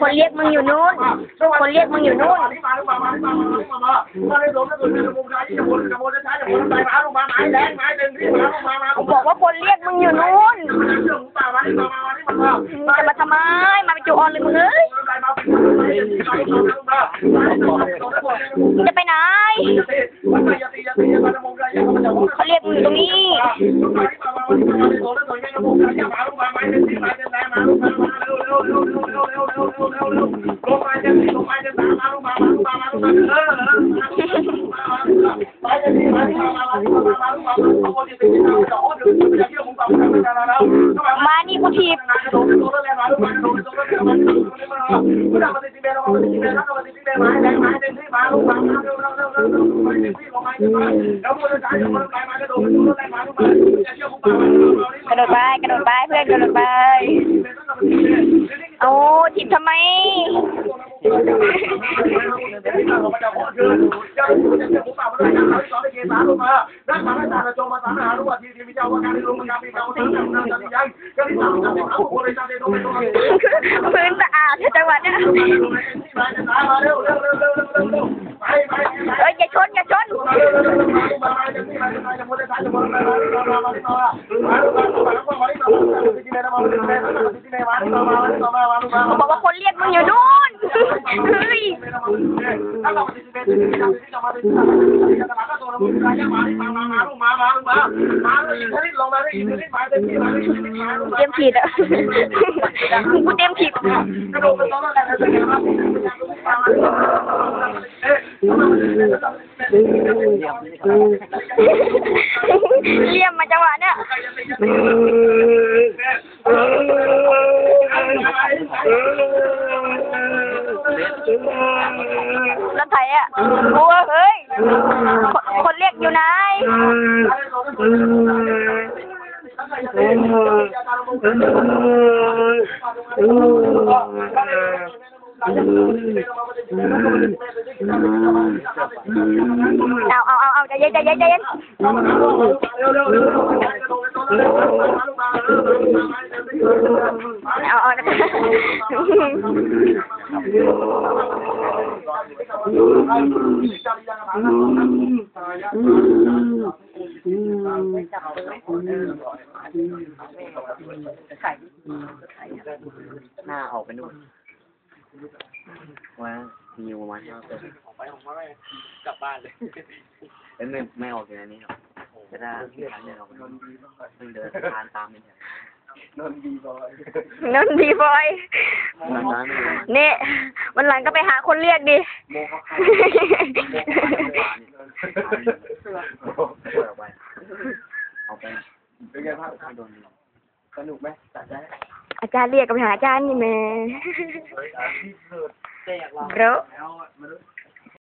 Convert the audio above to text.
ຄົນລຽກມຶງຢູ່ນູ້ນ ຄົນລຽກມຶງຢູ່ນູ້ນ ບອກວ່າຄົນລຽກມຶງຢູ່ນູ້ນ ມຶງຈະມາທຳໄມ ມາເປັນຈຸອ່ອນເລີຍມຶງເອີຍ ຈະໄປໄຫນ? ເຂົາລຽກມຶງຢູ່ຕົງນີ້ ມານີ້ກູຖີບ ກະໂດດໄປ ກະໂດດໄປ ເພື່ອນກະໂດດໄປ ເອົາ ຖີບທຳໄມ? ພື້ນສະອາດແທ້ຈັງຫວະນີ້ ເອີຍ ຢ່າຊົນ ຢ່າຊົນ ບອກວ່າຄົນລຽກມຶງຢູ່ນູ້ນ ເຮີ້ຍ. ຕຽມຖີບ ກູຕຽມຖີບ ລຽມມາຈັງຫວະເນຍ. ລົດໃຜອະ? ໂອ້ ເຮີ້ຍ ຄົນ ຄົນລຽກຢູ່ໃນ. ເອົາ ເອົາ ເອົາ ເອົາ ໃຈເຢັນ ໃຈເຢັນ ໃຈເຢັນ ເອົາ ເອົາ ໜ້າອອກໄປນູ້ນ. ວ່າມີຢູ່ປະມານຫ້າຕົວ ອອກໄປ ອອກມາເລີຍ ກັບບ້ານເລີຍ. ເອີ ແມ່ນ ແມ່ນອອກຢູ່ໃນນີ້ເນາະ ແຕ່ຖ້າເດີນອອກໄປ ມັນເດີນຜ່ານຕາມນີ້ ນອນບີບອຍ ນອນບີບອຍ ນອນບີບອຍ ນີ້ ວັນຫຼັງກໍໄປຫາຄົນລຽກດີ. ເປັນໄງບ້າງ? ສະໜຸກໄໝ? ສະໃຈ? ອາຈານລຽກກໍໄປຫາອາຈານນີ້ແໝ່ ໂບຣ.